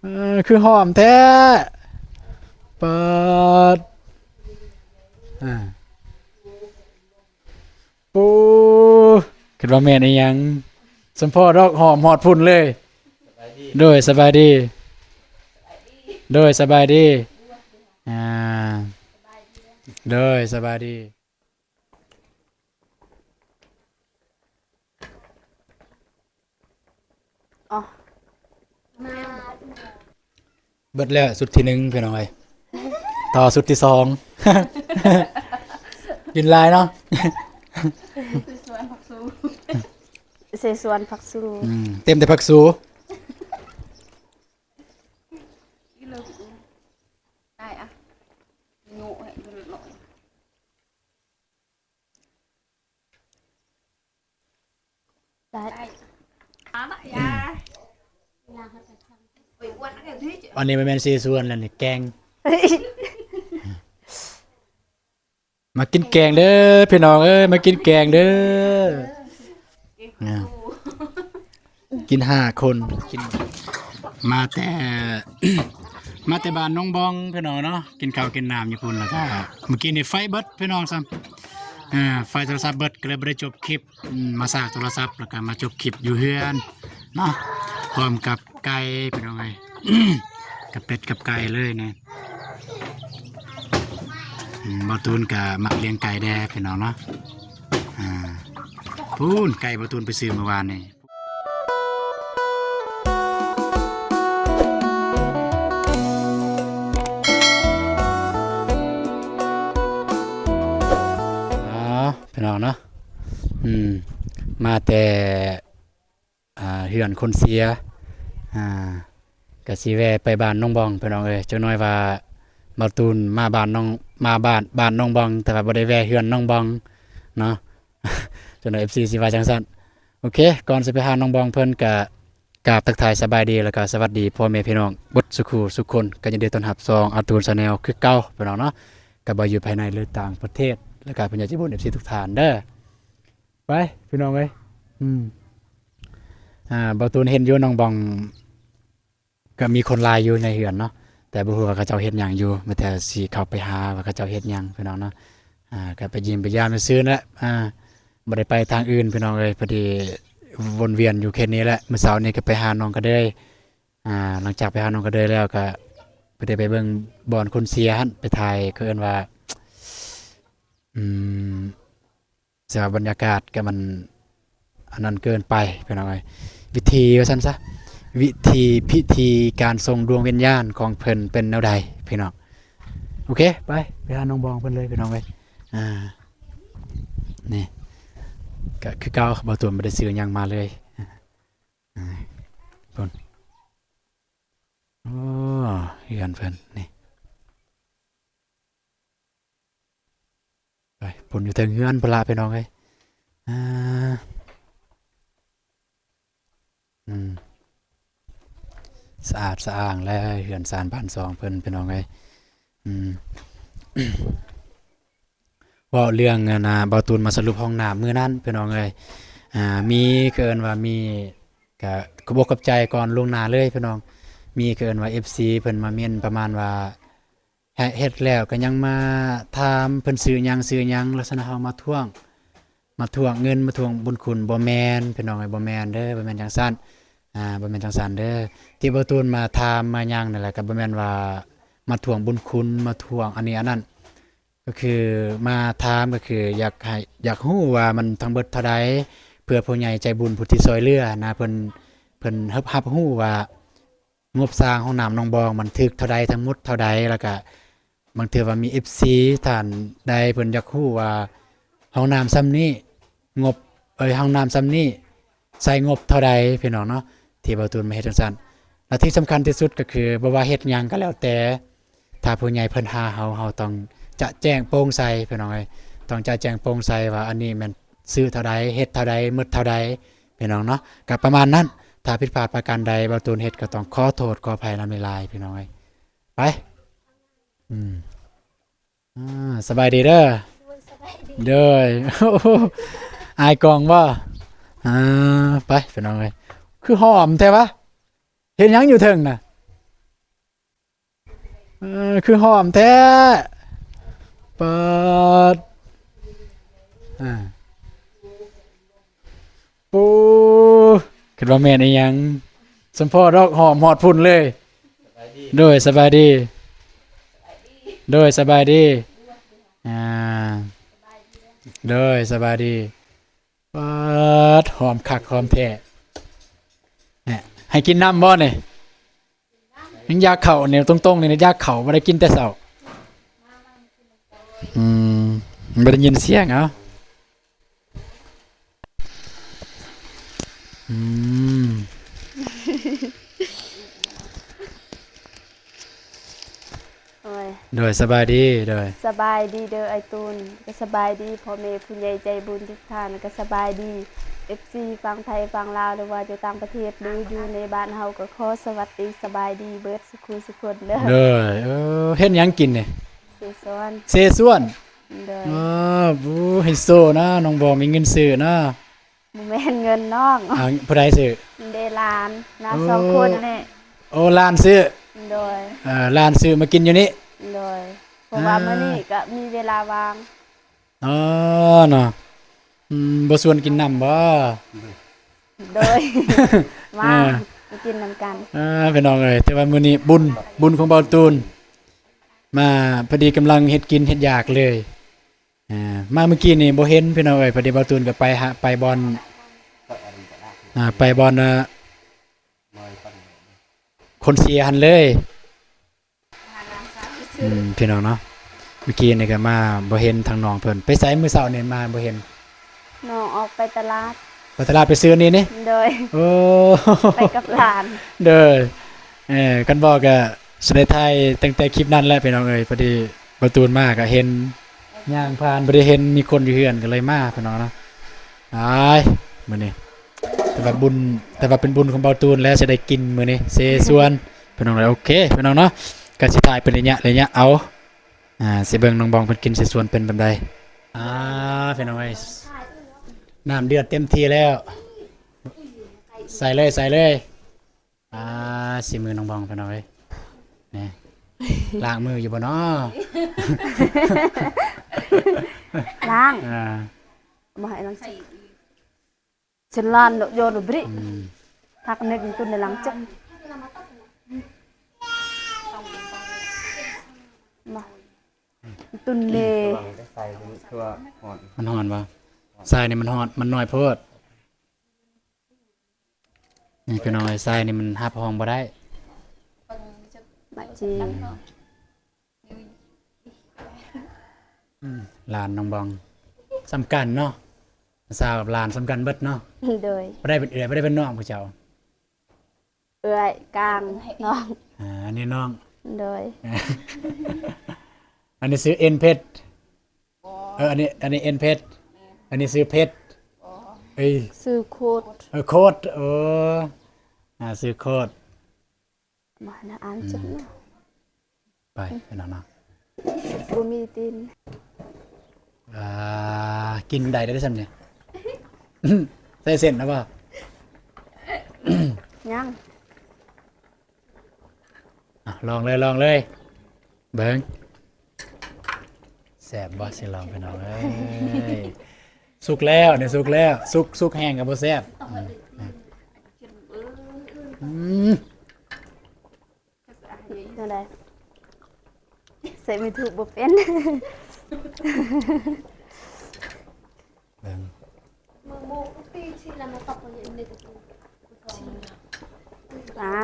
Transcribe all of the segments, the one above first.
ເອີ ຄືຫອມແທ້ ປາດ ອ່າ ປູ ຄິດວ່າແມ່ນອີ່ຫຍັງ ສົມພໍດອກ ຫອມຮອດພຸ້ນເລີຍ. ໂດຍ ສະບາຍດີ ໂດຍ ສະບາຍດີ ອ່າ ໂດຍ ສະບາຍດີ. ອໍ ເບິດແລ້ວຊຸດທີໜຶ່ງ ພີ່ນ້ອງເອີຍ ຕໍ່ຊຸດທີສອງ ກິນຫຼາຍເນາະ ເສສວນຜັກຊູ ອືມ ເຕັມແຕ່ຜັກຊູ. ອັນນີ້ມັນແມ່ນເສສວນແລ້ວນີ້ ແກງ ມາກິນແກງເດີພີ່ນ້ອງເອີຍ ມາກິນແກງເດີ ອ່າ ກິນຫ້າຄົນ ກິນ ມາແຕ່ ມາແຕ່ບ້ານໜອງບອງພີ່ນ້ອງເນາະ ກິນເຂົ້າກິນນ້ຳຢູ່ພຸ້ນ ແລ້ວກະມື້ກີ້ນີ້ໄຟເບິດພີ່ນ້ອງຊ້ຳ ອ່າ ໄຟໂທລະສັບເບິດ ກໍເລີຍບໍ່ໄດ້ຈົບຄລິບ ອືມ ມາຊາກໂທລະສັບ ແລ້ວກະມາຈົບຄລິບຢູ່ເຮືອນເນາະ ພ້ອມກັບໄກ່ພີ່ນ້ອງເອີຍ ກັບເປັດກັບໄກ່ເລີຍນີ້. ອືມ ບ່າວຕູນກະມັກລ້ຽງໄກ່ແດ່ພີ່ນ້ອງເນາະ ອ່າ ພຸ້ນ ໄກ່ບ່າວຕູນໄປຊື້ມື້ວານນີ້ ອໍ ພີ່ນ້ອງເນາະ ອືມ ມາແຕ່ ອ່າ ເຮືອນຄົນເສຍ ອ່າ ກະຊິແວ່ໄປບ້ານໜອງບອງພີ່ນ້ອງເອີຍ ຈັກໜ້ອຍວ່າບ່າວຕູນມາບ້ານໜອງ ມາບ້ານ ບ້ານໜອງບອງ ແຕ່ວ່າບໍ່ໄດ້ແວ່ເຮືອນໜອງບອງເນາະ ຈັກໜ້ອຍເອັຟຊີຊິວ່າຈັ່ງຊັ້ນ. ໂອເຄ ກ່ອນຊິໄປຫາໜອງບອງເພິ່ນ ກະກາບທັກທາຍສະບາຍດີ ແລ້ວກະສະຫວັດດີພໍ່ແມ່ພີ່ນ້ອງເບິດສູ່ຄູ່ສູ່ຄົນ ກະຍິນດີຕ້ອນຮັບຊ່ອງອາຕູນແຊນແນວຄືເກົ່າພີ່ນ້ອງເນາະ ກະບໍ່ຢູ່ພາຍໃນ ຫຼື ຕ່າງປະເທດ ແລ້ວກະຜູ້ໃຫຍ່ໃຈບຸນເອັຟຊີທຸກທ່ານເດີ. ໄປພີ່ນ້ອງເອີຍ ອືມ ອ່າ ບ່າວຕູນເຫັນຢູ່ໜອງບອງ ກະມີຄົນຫຼາຍຢູ່ໃນເຮືອນເນາະ ແຕ່ບໍ່ຮູ້ວ່າເຂົາເຈົ້າເຮັດຫຍັງຢູ່ ມີແຕ່ຊິເຂົ້າໄປຫາວ່າເຂົາເຈົ້າເຮັດຫຍັງພີ່ນ້ອງເນາະ ອ່າ ກະໄປຢ້ຽມໄປຢາມຊື່ໆແຫຼະ ອ່າ ບໍ່ໄດ້ໄປທາງອື່ນພີ່ນ້ອງເອີຍ ພໍດີວົນວຽນຢູ່ເຂດນີ້ແຫຼະ ມື້ເຊົ້ານີ້ກະໄປຫາໜອງກະເດີຍ ອ່າ ຫຼັງຈາກໄປຫາໜອງກະເດີຍແລ້ວກະ ພໍດີໄປເບິ່ງບ່ອນຄົນເສຍຫັ້ນ ໄປຖ່າຍ ເຂົາເອີ້ນວ່າ ອືມ ແຕ່ວ່າບັນຍາກາດກໍມັນອັນນັ້ນເກີນໄປພີ່ນ້ອງເອີຍ ວິທີວ່າຊັ້ນຊະ ວິທີພິທີການສົ່ງດວງວິນຍານຂອງເພິ່ນເປັນແນວໃດພີ່ນ້ອງ. ໂອເຄ ໄປ ໄປຫານ້ອງບອງເພິ່ນເລີຍພີ່ນ້ອງເອີຍ ອ່າ ນີ້ກໍຄືເກົ່າ ບ່າວຕູນບໍ່ໄດ້ຊື້ຫຍັງມາເລີຍ ອ່າ ພຸ້ນ ໂອ້ ເຮືອນເພິ່ນນີ້. ໄປພຸ້ນ ຢູ່ເທິງເຮືອນພຸ້ນລະພີ່ນ້ອງເອີຍ ອ່າ ອືມ ສະອາດສະອ້າງແລ້ວ ເຮືອນຊານບ້ານຊ່ອງເພິ່ນພີ່ນ້ອງເອີຍ ອືມ ເວົ້າເລື່ອງອັນນ່າ ບ່າວຕູນມາສະຫຼຸບຫ້ອງນ້ຳມື້ນັ້ນພີ່ນ້ອງເອີຍ ອ່າ ມີ ເຂົາເອີ້ນວ່າມີ ກະຂອບອົກຂອບໃຈກ່ອນລ່ວງໜ້າເລີຍພີ່ນ້ອງ ມີ ເຂົາເອີ້ນວ່າ ເອັຟຊີ ເພິ່ນມາເມັ້ນປະມານວ່າ ເຮັດແລ້ວກໍຍັງມາຖາມເພິ່ນຊື່ຫຍັງ ຊື່ຫຍັງ ລັກສະນະເຮົາມາທວງ ມາທວງເງິນ ມາທວງບຸນຄຸນ ບໍ່ແມ່ນພີ່ນ້ອງເອີຍ ບໍ່ແມ່ນເດີ ບໍ່ແມ່ນຈັ່ງຊັ້ນ ອ່າ ບໍ່ແມ່ນຈັ່ງຊັ້ນເດີ ທີ່ບ່າວຕູນມາຖາມມາຫຍັງນັ້ນແຫຼະ ກໍບໍ່ແມ່ນວ່າມາທວງບຸນຄຸນ ມາທວງອັນນີ້ອັນນັ້ນ ກໍຄືມາຖາມ ກໍຄືຢາກໃຫ້ ຢາກຮູ້ວ່າມັນທັງເບິດເທົ່າໃດ ເພື່ອຜູ້ໃຫຍ່ໃຈບຸນຜູ້ທີ່ຊ່ວຍເຫຼືອນະ ເພິ່ນ ເພິ່ນຮັບ ຮັບຮູ້ວ່າ ງົບສ້າງຫ້ອງນ້ຳໜອງບອງມັນຖືກເທົ່າໃດ ທັງໝົດເທົ່າໃດ ແລ້ວກະບາງເທື່ອວ່າມີເອັຟຊີທ່ານໃດເພິ່ນຢາກຮູ້ວ່າຫ້ອງນ້ຳຊ່ຳນີ້ ງົບ ເອີຍ ຫ້ອງນ້ຳຊ່ຳນີ້ໃຊ້ງົບເທົ່າໃດພີ່ນ້ອງເນາະ ທີ່ບ່າວຕູນມາເຮັດຈັ່ງຊັ້ນ ແລະທີ່ສຳຄັນທີ່ສຸດກໍຄືບໍ່ວ່າເຮັດຫຍັງກໍແລ້ວແຕ່ ຖ້າຜູ້ໃຫຍ່ເພິ່ນຫາເຮົາ ເຮົາຕ້ອງຈະແຈ້ງໂປ່ງໃສພີ່ນ້ອງເອີຍ ຕ້ອງຈະແຈ້ງໂປ່ງໃສວ່າອັນນີ້ແມ່ນຊື້ເທົ່າໃດ ເຮັດເທົ່າໃດ ໝົດເທົ່າໃດພີ່ນ້ອງເນາະ ກໍປະມານນັ້ນ ຖ້າຜິດພາດປະການໃດ ບ່າວຕູນເຮັດກໍຕ້ອງຂໍໂທດຂໍອະໄພນຳຫຼາຍໆ ພີ່ນ້ອງເອີຍ ໄປ ອືມ ອ່າ ສະບາຍດີເດີ ໂດຍ ສະບາຍດີ ໂດຍ ໂອ້ໂຫ ອາຍກ້ອງບໍ່ ອ່າ ໄປ ພີ່ນ້ອງເອີຍ ຄືຫອມແທ້ວະ ເຮັດຫຍັງຢູ່ເທິງນະ? ເອີ ຄືຫອມແທ້ ປາດ ອ່າ ໂອ້ ຄິດວ່າແມ່ນອີ່ຫຍັງ ສົມພໍດອກ ຫອມຮອດພຸ້ນເລີຍ. ໂດຍ ສະບາຍດີ ໂດຍ ສະບາຍດີ ອ່າ ໂດຍ ສະບາຍດີ. ປາດ ຫອມຄັກຫອມແທ້ ແນ່ ໃຫ້ກິນນ້ຳບໍ່ນີ້? ຍັງຢາກເຂົ້ານີ້ ຕົງໆ ນີ້ຢາກເຂົ້າ ບໍ່ໄດ້ກິນແຕ່ເຊົ້າ. ອືມ ບໍ່ໄດ້ຍິນສຽງ ເອົ້າ ອືມ. ໂດຍ ໂດຍ ສະບາຍດີ ໂດຍ ສະບາຍດີເດີອ້າຍຕູນ ກໍສະບາຍດີພໍ່ແມ່ຜູ້ໃຫຍ່ໃຈບຸນທຸກທ່ານ ກໍສະບາຍດີເອັຟຊີຝັ່ງໄທຝັ່ງລາວ ຫຼືວ່າຢູ່ຕ່າງປະເທດ ຫຼືຢູ່ໃນບ້ານເຮົາ ກໍຂໍສະຫວັດດີສະບາຍດີເບິດສຸຂູສຸຄົນເດີ. ໂດຍ ເອີ ເຮັດຫຍັງກິນນີ້? ເຊຊວນ ເຊຊວນ ໂດຍ ເອີ ໂອ້ ໄຮໂຊນະ ນ້ອງບອງມີເງິນຊື້ນະ. ບໍ່ແມ່ນເງິນນ້ອງ ອ່າ ຜູ້ໃດຊື້? ເດ ຫຼານນະ ໂອ້ ສອງຄົນນີ້ ໂອ້ ຫຼານຊື້ ໂດຍ ເອີ ຫຼານຊື້ມາກິນຢູ່ນີ້ ໂດຍ ເພາະວ່າ ອ່າ ມື້ນີ້ກໍມີເວລາວ່າງ ອໍ ເນາະ ອືມ ບໍ່ຊວນກິນນ້ຳບໍ່? ໂດຍ ມາ ອ່າ ມາກິນນຳກັນ ອ່າ ພີ່ນ້ອງເອີຍ ແຕ່ວ່າມື້ນີ້ບຸນ ບຸນຂອງເບົາຕູນ ມາພໍດີກຳລັງເຮັດກິນເຮັດຢາກເລີຍ. ອ່າ ມາມື້ກີ້ນີ້ບໍ່ເຫັນພີ່ນ້ອງເອີຍ ພໍດີເບົາຕູນກໍໄປຫາ ໄປບ່ອນ ອ່າ ໄປບ່ອນ ອ່າ ຄົນເສຍຫັ້ນເລີຍ ອືມ ພີ່ນ້ອງເນາະ ມື້ກີ້ນີ້ກໍມາບໍ່ເຫັນທາງນ້ອງເພິ່ນ ໄປໃສມື້ເຊົ້ານີ້ມາບໍ່ເຫັນ? ນ້ອງອອກໄປຕະຫຼາດ ໄປຕະຫຼາດໄປຊື້ອັນນີ້ນີ້? ໂດຍ ໂອ້ ໄປກັບຫຼານ ໂດຍ ເອີ ຄັນເວົ້າກໍຊິໄດ້ຖ່າຍຕັ້ງແຕ່ຄລິບນັ້ນແຫຼະພີ່ນ້ອງເອີຍ ພໍດີເບົາຕູນມາກໍເຫັນຍ່າງຜ່ານ ບໍ່ໄດ້ເຫັນມີຄົນຢູ່ເຮືອນກໍເລີຍມາພີ່ນ້ອງເນາະ. ອ້າຍ ມື້ນີ້ ແຕ່ວ່າບຸນ ແຕ່ວ່າເປັນບຸນຂອງເບົາຕູນແຫຼະ ຊິໄດ້ກິນມື້ນີ້ເຊຊວນ ພີ່ນ້ອງເອີຍ. ໂອເຄ ພີ່ນ້ອງເນາະ ກໍຊິຖ່າຍເປັນໄລຍະໄລຍະເອົາ ອ່າ ຊິເບິ່ງນ້ອງບອງເພິ່ນກິນເຊຊວນເປັນແບບໃດ. ອ່າ ພີ່ນ້ອງເອີຍ ນ້ຳເດືອດເຕັມທີ່ແລ້ວ ໃສ່ເລີຍ ໃສ່ເລີຍ. ອ່າ ສີມືນ້ອງບອງພີ່ນ້ອງເອີຍ ນີ້ ລ້າງມືຢູ່ບໍ່ນໍ? ລ້າງ ອ່າ ມາໃຫ້ນາງ ເຊັ່ນລ້ານໂຍນບຣິ ອືມ ພັກໜຶ່ງຕຸນໃນຫຼັງຈັກ ມາ ຕຸນເນ ມັນຮ້ອນບໍ່? ຊາຍນີ້ມັນຮ້ອນ ມັນນ້ອຍໂພດ. ນີ້ພີ່ນ້ອງເອີຍ ຊາຍນີ້ມັນຮັບຮອງບໍ່ໄດ້ ມາຈີ ອືມ ຫຼານນ້ອງບອງ ສ່ຳກັນເນາະ ສາວກັບຫຼານສ່ຳກັນເບິດເນາະ. ໂດຍ ບໍ່ໄດ້ເປັນເອື້ອຍ ບໍ່ໄດ້ເປັນນ້ອງຜູ້ເຈົ້າ? ເອື້ອຍ ກາງ ນ້ອງ ອ່າ ອັນນີ້ນ້ອງ ໂດຍ ອັນນີ້ຊື່ເອັນເພັດ ເອີ ອັນນີ້ ອັນນີ້ເອັນເພັດ ອັນນີ້ຊື່ເພັດ ເອີຍ ຊື່ໂຄດ ເອີ ໂຄດ ໂອ້ ອ່າ ຊື່ໂຄດ ມານະ ອ່ານ ອືມ ຈົບເນາະ ໄປ ໄປນອນເນາະ ບໍ່ມີຕີນ ອ່າ ກິນໄດ້ເດ້ຊັ້ນນີ້ ໃສ່ເສັ້ນແລ້ວບໍ່? ຍັງ ອ່ະ ລອງເລີຍ ລອງເລີຍ ເບິ່ງ ແຊບບໍ່? ຊິລອງພີ່ນ້ອງເອີຍ ສຸກແລ້ວນີ້ ສຸກແລ້ວ ສຸກ ສຸກແຮງກໍບໍ່ແຊບ ອືມ ອືມ ແນວໃດ? ໃສ່ໄມ່ຖືກບໍ່ເປັນ ເບິ່ງ ອ່າ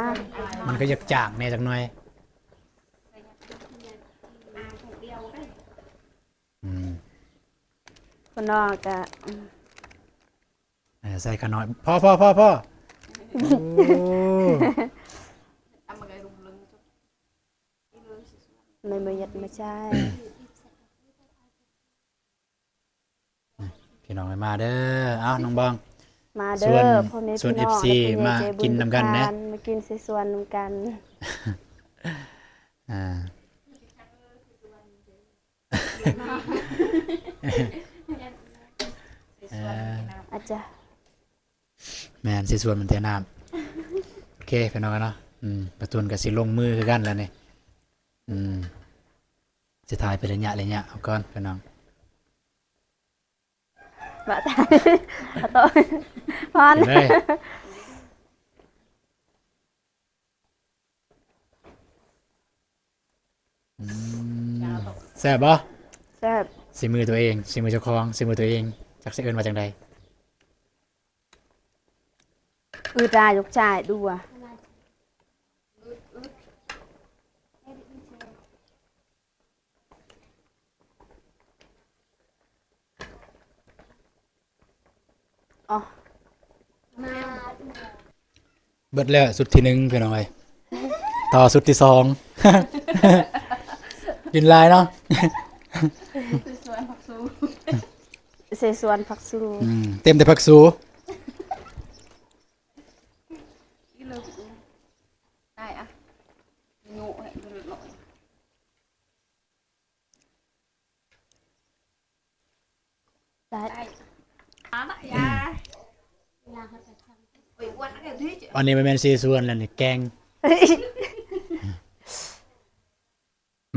ມັນກໍຢາກຈາງແດ່ຈັກໜ່ອຍ ອືມ ຄົນນອກກະ ອືມ ເອີ ໃສ່ຂະນ້ອຍ ພໍ ພໍ ພໍ ພໍ ໂອ້ ໄມ່ມາຍັດມາໃຊ້ ພີ່ນ້ອງໃຫ້ມາເດີ ເອົ້າ ນ້ອງບອງ ມາເດີ ຊວນ ພໍ່ແມ່ ຊວນ ພີ່ນ້ອງ ເອັຟຊີ ມາກິນນຳກັນແດ່ ມາກິນເຊຊວນນຳກັນ ອ່າ ເອີ ອາຈາ ແມ່ນ ຊິຊວນມັນແຕ່ນ້ຳ ໂອເຄ ພີ່ນ້ອງເນາະ ອືມ ປະຕູນກໍຊິລົງມືຄືກັນແລ້ວນີ້ ອືມ ຊິຖ່າຍເປັນໄລຍະໆ ເອົາກ່ອນພີ່ນ້ອງ. ບາດ ຂອໂທດ ພອນ ເອົາເລີຍ. ອືມ ແຊບບໍ່? ແຊບ. ສີມືຕົວເອງ ສີມືເຈົ້າຂອງ ສີມືຕົວເອງ ຈັກຊິເອີ້ນວ່າຈັ່ງໃດ? ອືດລາຍລູກຊາຍດູວ່າ. ອໍ ເບິດແລ້ວຊຸດທີໜຶ່ງພີ່ນ້ອງເອີຍ ຕໍ່ຊຸດທີສອງ ກິນຫຼາຍເນາະ. ເຊຊວນຜັກຊູ ເຊຊວນຜັກຊູ ອືມ ເຕັມແຕ່ຜັກຊູ. ກິນເລີຍ ໄດ້ອະ ໂຍະໃຫ້ເບິດເລີຍ. ໄດ້ ໄດ້ ອາ ນະ ຢ່າ ອັນນີ້ມັນແມ່ນເຊຊວນແລ້ວນີ້ ແກງ.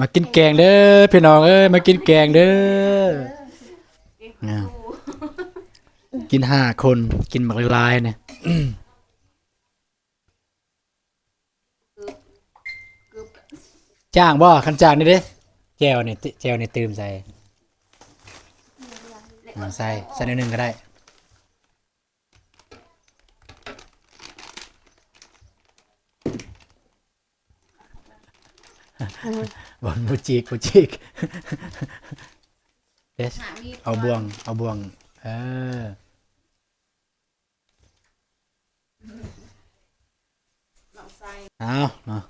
ມາກິນແກງເດີພີ່ນ້ອງເອີຍ ມາກິນແກງເດີ. ກິນຫ້າຄົນ ກິນບັກຫຼາຍໆ ນີ້. ຈ້າງບໍ່? ຄັນຈ້າງນີ້ເດ້ ແຈ່ວນີ້ ແຈ່ວນີ້ຕື່ມໃສ່ ອືມ ໃສ່ ໃສ່ໜ້ອຍໜຶ່ງກໍໄດ້. ບ່ອນບໍ່ຈິກ ບໍ່ຈິກ ເດ້ ເອົາບ່ວງ ເອົາບ່ວງ ເອີ. ເອົາເນາະ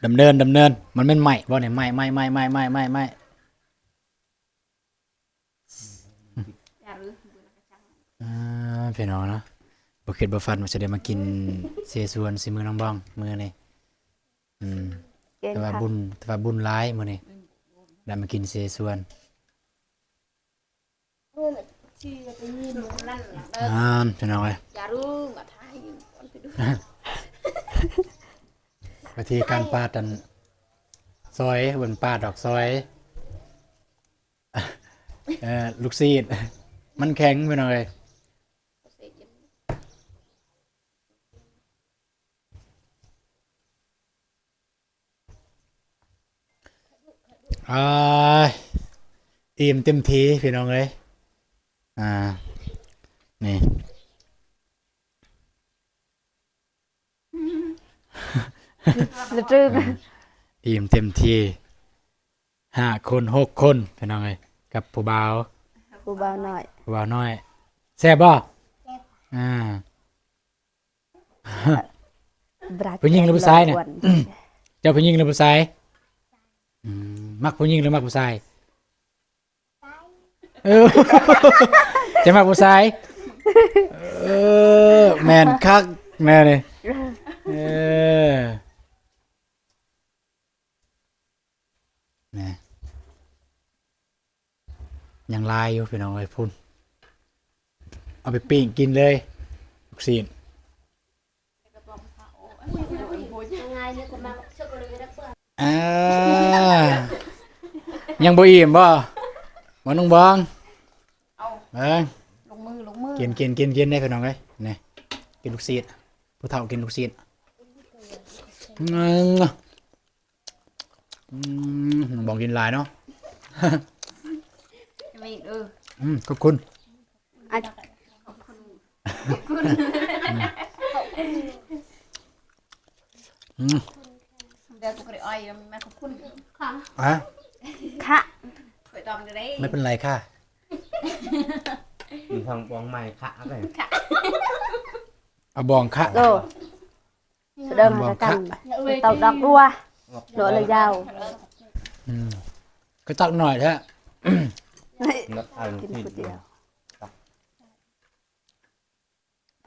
ດຳເນີນ ດຳເນີນ. ມັນແມ່ນໄໝ້ບໍ່ນີ້? ໄໝ້ ໄໝ້ ໄໝ້ ໄໝ້ ໄໝ້ ໄໝ້ ໄໝ້. ອ່າ ພີ່ນ້ອງເນາະ ບໍ່ຄິດບໍ່ຝັນວ່າຈະໄດ້ມາກິນເຊຊວນສີມືນ້ອງບອງມື້ນີ້. ອືມ ແຕ່ວ່າບຸນ ແຕ່ວ່າບຸນຫຼາຍມື້ນີ້ ໄດ້ມາກິນເຊຊວນ. ອ່າ ພີ່ນ້ອງເອີຍ ຢ່າລືມມາຖ່າຍ ວິທີການປາດອັນຊອຍ ເບິ່ງປາດດອກຊອຍ ເອີ ລູກຊີ້ນ ມັນແຂງ ພີ່ນ້ອງເອີຍ. ອາ ອີ່ມເຕັມທີ່ພີ່ນ້ອງເອີຍ. ອ່າ ນີ້ ລະຕື່ມ ອີ່ມເຕັມທີ່ ຫ້າຄົນ ຫົກຄົນ ພີ່ນ້ອງເອີຍ ກັບຜູ້ບ່າວ ຜູ້ບ່າວນ້ອຍ ຜູ້ບ່າວນ້ອຍ. ແຊບບໍ່? ແຊບ. ອ່າ ຜູ້ຍິງຫຼືຜູ້ຊາຍນະ? ເຈົ້າຜູ້ຍິງຫຼືຜູ້ຊາຍ? ອືມ ມັກຜູ້ຍິງຫຼືມັກຜູ້ຊາຍ? ເອີ ເຈົ້າມັກຜູ້ຊາຍ? ເອີ ແມ່ນຄັກແນວນີ້ ເອີ. ນະ ຍັງຫຼາຍຢູ່ພີ່ນ້ອງເອີຍ ພຸ້ນ ເອົາໄປປີ້ງກິນເລີຍ ລູກຊີ້ນ. ອ່າ ຍັງບໍ່ອີ່ມບໍ່? ບໍ່ ນ້ອງບອງ ເອີ ລົງມື ລົງມື ກິນ ກິນ ກິນ ກິນເດ້ພີ່ນ້ອງເອີຍ. ນີ້ ກິນລູກຊີ້ນ ຜູ້ເຖົ້າກິນລູກຊີ້ນ. ອືມ ອືມ ນ້ອງບອງກິນຫຼາຍເນາະ. ແມ່ນ ເອີ ອືມ ຂອບຄຸນ ອາ ຂອບຄຸນ ອືມ ດຽວກໍໄດ້ອ້ອຍ ແມ່ຂອບຄຸນ ອາ ຄ່ະ ຂ້ອຍຕ້ອງໄດ້ ໄມ່ເປັນໄລຄ່ະ ມີທາງບອງໃໝ່ຄ່ະ ເອົາໄປ ອາ ບອງຄ່ະ ໂດ. ສະເດີມາກະກັນ ເຕົາດອກດັວ ໂລລະຍາວ ອືມ ກະຕັກໜ້ອຍແທ້ ກິນຜູ້ດຽວ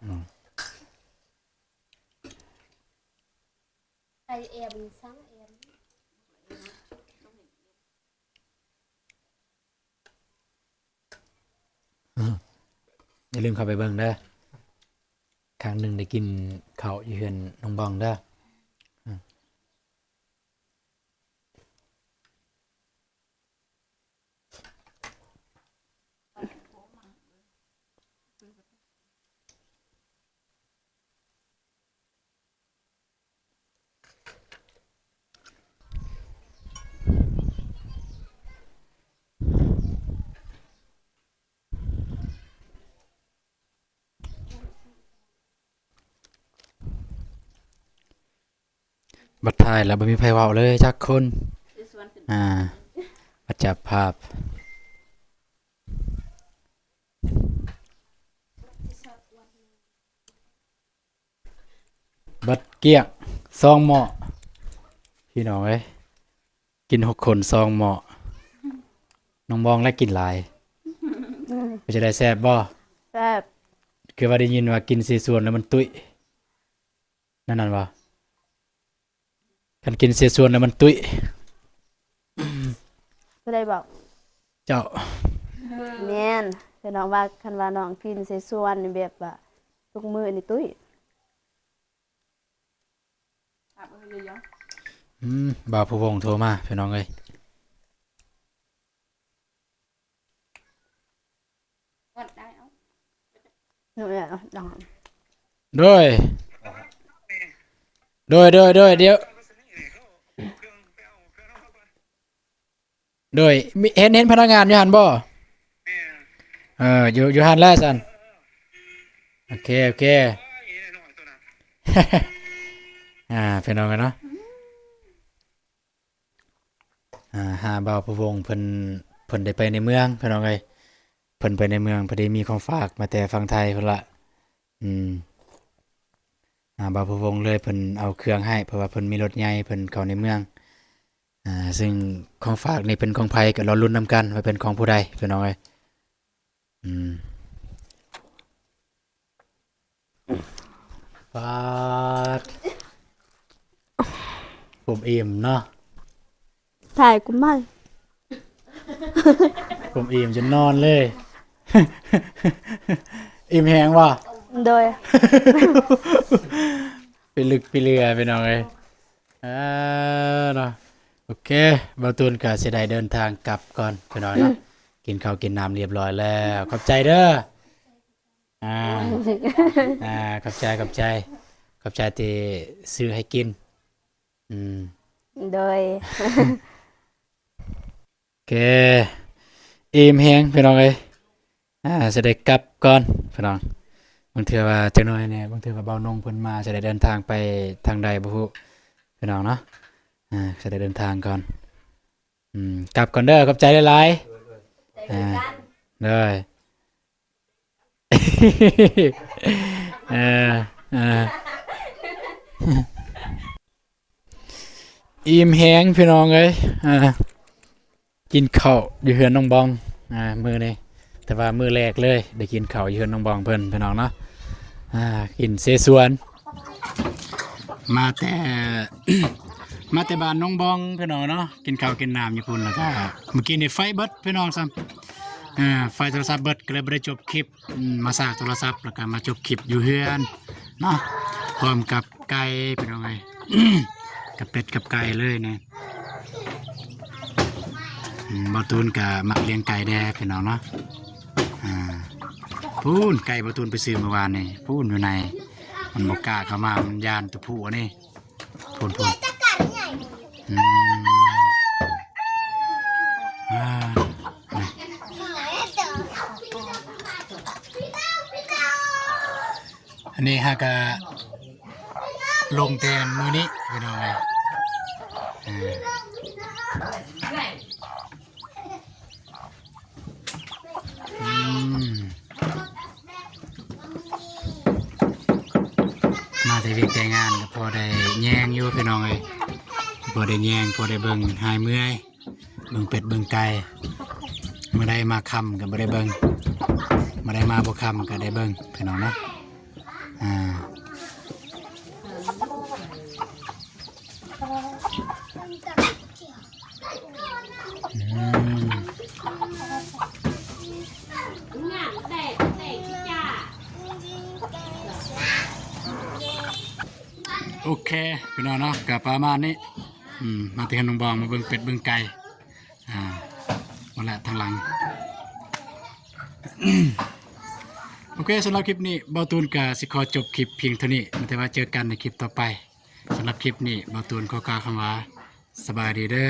ອືມ ໄປແອມ ສັງແອມ. ຢ່າລືມເຂົ້າໄປເບິ່ງເດີ ຄັ້ງໜຶ່ງໄດ້ກິນເຂົ້າຢູ່ເຮືອນນ້ອງບອງເດີ. ບັດຖ່າຍແລ້ວບໍ່ມີໃຜເວົ້າເລີຍຈັກຄົນ. ອ່າ ບັດຈັບພາບ ບັດກ້ຽງສອງໝໍ້ ພີ່ນ້ອງເອີຍ. ກິນຫົກຄົນສອງໝໍ້. ນ້ອງບອງແລະກິນຫຼາຍ. ເປັນຈັ່ງໃດ ແຊບບໍ່? ແຊບ. ຄືວ່າໄດ້ຍິນວ່າກິນເສສວນແລ້ວມັນຕຸ້ຍ ແນວນັ້ນບໍ່? ຄັນກິນເສສວນແລ້ວມັນຕຸ້ຍ. ຜູ້ໃດບອກ? ເຈົ້າ. ແມ່ນ. ເພິ່ນເວົ້າວ່າ ຄັນວ່ານ້ອງກິນເສສວນນີ້ແບບວ່າທຸກມື້ນີ້ຕຸ້ຍ. ອືມ ບ່າວພູວົງໂທມາ ພີ່ນ້ອງເອີຍ. ໂດຍ ໂດຍ ໂດຍ ໂດຍ ດຽວ ໂດຍ ມີ ເຫັນ ເຫັນພະນັກງານຢູ່ຫັ້ນບໍ່? ເອີ ຢູ່ ຢູ່ຫັ້ນແຫຼະຊັ້ນ. ໂອເຄ ໂອເຄ ອ່າ ພີ່ນ້ອງເອີຍເນາະ. ອ່າ ຫາບ່າວພູວົງເພິ່ນ ເພິ່ນໄດ້ໄປໃນເມືອງ ພີ່ນ້ອງເອີຍ. ເພິ່ນໄປໃນເມືອງ ພໍດີມີຂອງຝາກມາແຕ່ຝັ່ງໄທພຸ້ນລະ. ອືມ ອ່າ ບ່າວພູວົງເລີຍ ເພິ່ນເອົາເຄື່ອງໃຫ້ ເພາະວ່າເພິ່ນມີລົດໃຫຍ່ ເພິ່ນເຂົ້າໃນເມືອງ. ອ່າ ຊຶ່ງຂອງຝາກນີ້ເປັນຂອງໃຜ ກໍລໍລຸ້ນນຳກັນວ່າເປັນຂອງຜູ້ໃດ ພີ່ນ້ອງເອີຍ. ອືມ ປາດ ຜົມອີ່ມເນາະ. ຖ່າຍກູໃໝ່ ຜົມອີ່ມຈົນນອນເລີຍ. ອີ່ມແຮງບໍ່? ໂດຍ ໄປລຶກໄປເຫຼືອ ພີ່ນ້ອງເອີຍ. ເອີ ເນາະ ໂອເຄ ບ່າວຕູນກໍຊິໄດ້ເດີນທາງກັບກ່ອນ ພີ່ນ້ອງເນາະ. ກິນເຂົ້າກິນນ້ຳລຽບຮ້ອຍແລ້ວ ຂອບໃຈເດີ. ອ່າ ອ່າ ຂອບໃຈ ຂອບໃຈ ຂອບໃຈທີ່ຊື້ໃຫ້ກິນ. ອືມ ໂດຍ ໂອເຄ ອີ່ມແຮງ ພີ່ນ້ອງເອີຍ. ອ່າ ຊິໄດ້ກັບກ່ອນ ພີ່ນ້ອງ. ບາງເທື່ອວ່າຈັກໜ້ອຍແດ່ ບາງເທື່ອວ່າບ່າວນົງເພິ່ນມາ ຊິໄດ້ເດີນທາງໄປທາງໃດບໍ່ຮູ້ ພີ່ນ້ອງເນາະ. ອ່າ ຊິໄດ້ເດີນທາງກ່ອນ. ອືມ ກັບກ່ອນເດີ ຂອບໃຈຫຼາຍໆ. ໂດຍ ອ່າ ໂດຍ ເອີ ເອີ ອີ່ມແຮງ ພີ່ນ້ອງເອີຍ. ອ່າ ກິນເຂົ້າຢູ່ເຮືອນນ້ອງບອງ ອ່າ ມື້ນີ້ ແຕ່ວ່າມື້ແລກເລີຍໄດ້ກິນເຂົ້າຢູ່ເຮືອນນ້ອງບອງເພິ່ນ ພີ່ນ້ອງເນາະ. ອ່າ ກິນເສສວນ ມາແຕ່ ມາແຕ່ບ້ານນ້ອງບອງ ພີ່ນ້ອງເນາະ. ກິນເຂົ້າກິນນ້ຳຢູ່ພຸ້ນ ແລ້ວກະມື້ກີ້ນີ້ໄຟເບິດ ພີ່ນ້ອງ ຊ້ຳ ອ່າ ໄຟໂທລະສັບເບິດ ກໍເລີຍບໍ່ໄດ້ຈົບຄລິບ. ອືມ ມາຊາກໂທລະສັບ ແລ້ວກໍມາຈົບຄລິບຢູ່ເຮືອນເນາະ ພ້ອມກັບໄກ່ ພີ່ນ້ອງເອີຍ ກັບເປັດກັບໄກ່ເລີຍນີ້. ອືມ ບ່າວຕູນກໍມັກລ້ຽງໄກ່ແດ່ ພີ່ນ້ອງເນາະ. ອ່າ ພຸ້ນ ໄກ່ບ່າວຕູນໄປຊື້ມື້ວານນີ້ ພຸ້ນຢູ່ໃນ ມັນບໍ່ກ້າເຂົ້າມາ ມັນຢ້ານຕົວຜູ້ອັນນີ້. ພຸ້ນໆ ອືມ ອ່າ ອັນນີ້ຫາກະລົງແຕ່ມື້ນີ້ ພີ່ນ້ອງເອີຍ. ເອີ ອືມ ມາແຕ່ວຽກແຕ່ງານກໍພໍໄດ້ແຍງຢູ່ ພີ່ນ້ອງເອີຍ ພໍໄດ້ແຍງ ພໍໄດ້ເບິ່ງ ຫາຍເມື່ອຍ ເບິ່ງເປັດເບິ່ງໄກ່. ມື້ໃດມາຄ່ຳກໍບໍ່ໄດ້ເບິ່ງ ມື້ໃດມາບໍ່ຄ່ຳກໍໄດ້ເບິ່ງ ພີ່ນ້ອງເນາະ. ອ່າ ອືມ ໂອເຄ ພີ່ນ້ອງເນາະ ກໍປະມານນີ້. ອືມ ມາແຕ່ເຮືອນນ້ອງບອງ ມາເບິ່ງເປັດເບິ່ງໄກ່ ອ່າ ໝົດແລ້ວທາງຫຼັງ. ໂອເຄ ສຳລັບຄລິບນີ້ ບ່າວຕູນກໍຊິຂໍຈົບຄລິບພຽງເທົ່ານີ້ ແຕ່ວ່າເຈີກັນໃນຄລິບຕໍ່ໄປ. ສຳລັບຄລິບນີ້ ບ່າວຕູນຂໍກ່າວຄຳວ່າ ສະບາຍດີເດີ.